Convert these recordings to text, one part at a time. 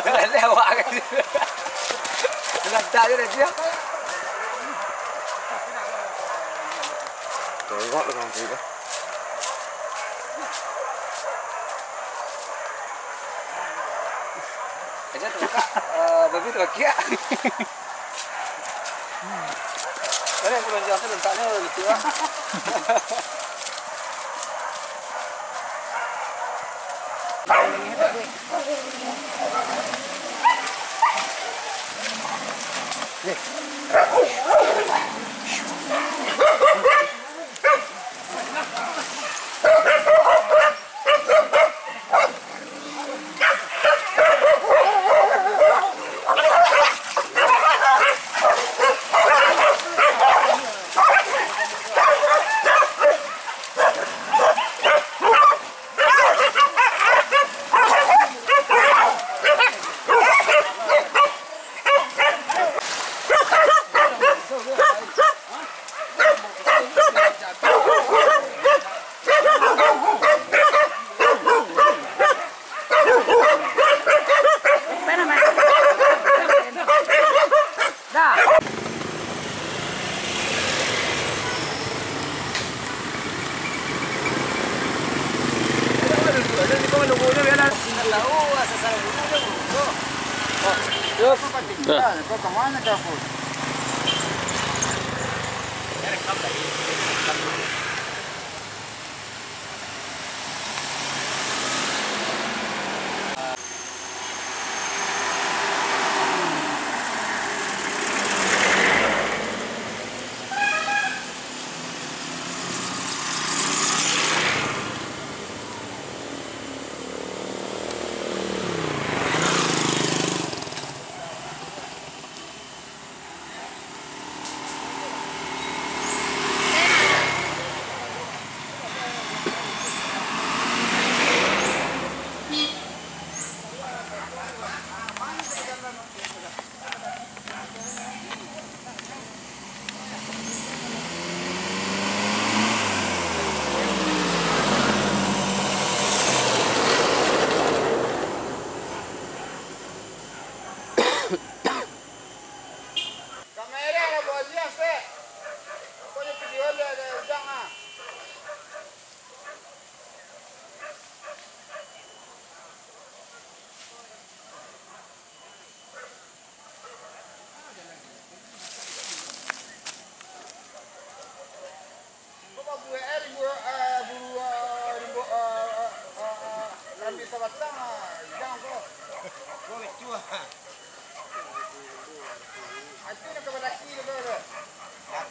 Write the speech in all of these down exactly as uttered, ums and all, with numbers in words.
Dah lewat kan. Lantak je dah dia. Tengok lah kawan tu. Aja tu, Kak. Eh, babi tu, Kak. Mana yang belum jelas tu, letaknya begitu lah.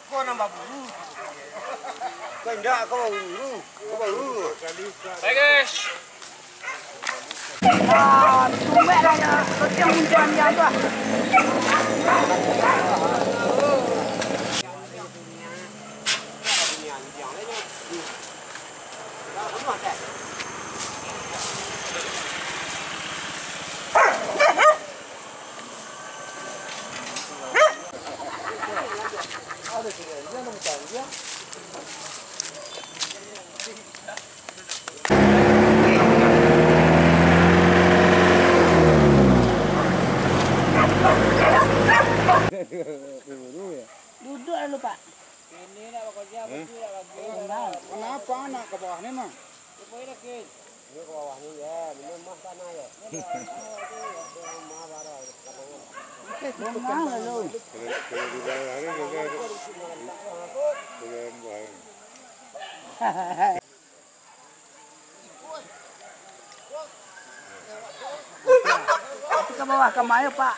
Ko nambah bulu. Ko indak, ko bulu. Ko bulu. Hai, guys. Ah, tumbek lah ya. Kau tengok muncuan dia tu, ah. Duduk dulu, Pak. Kenapa anak ke bawah ni, Mang? Ini ke bawah ni, ya. Ini mah tanah, ya. Rumah baru, rumah. Kalau, kalau di bawah ni, dia, dia, dia, dia, dia, Ka bawah ka mayo, Pak.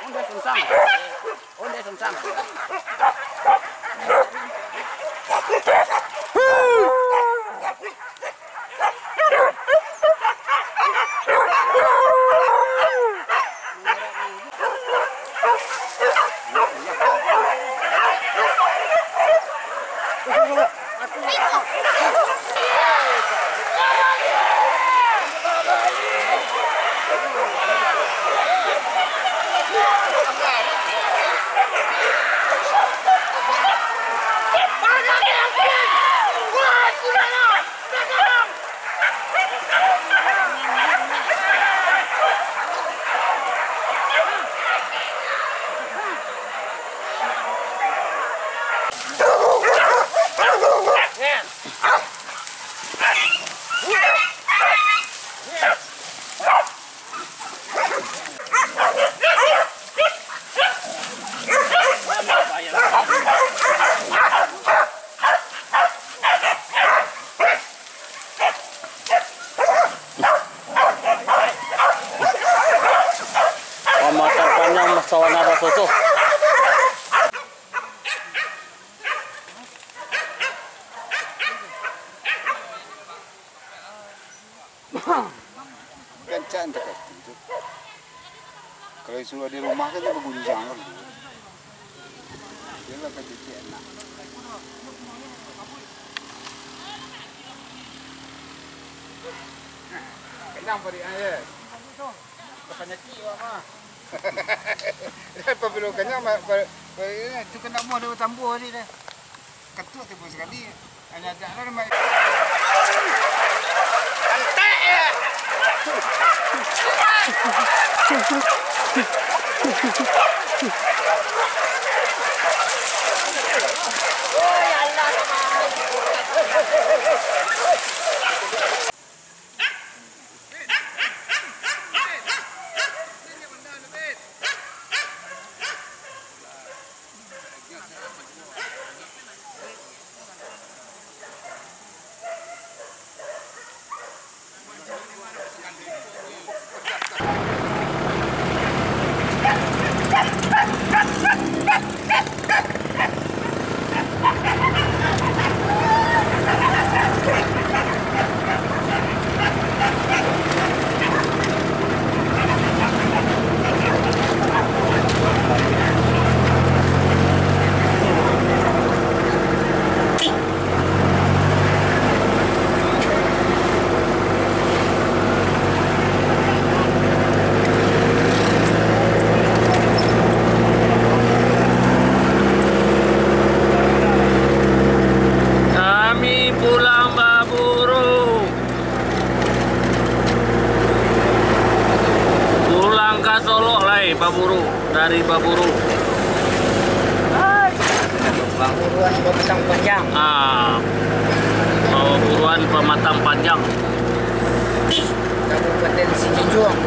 Onde sunsang. Onde sunsang. Pamakan panjang sawana basoso. Gancak takati tu. Kalau disuruh di rumah kan dia bagunjang kan tu. Dia lah kecil enak. Kenyang parik aja. Panyakik awak mah. Dia pabilo kenyang, ma-, pa-, pa-, itu kena buah dua tambuah tadi deh. Ketuk tipu sekali. Hanya ada lah nama. Antek ya. Oh, ya Allah. Dari Baburu. Buruan Pematang Panjang. Ah, Baburuan Pematang Panjang. Kabupaten Sijunjuang.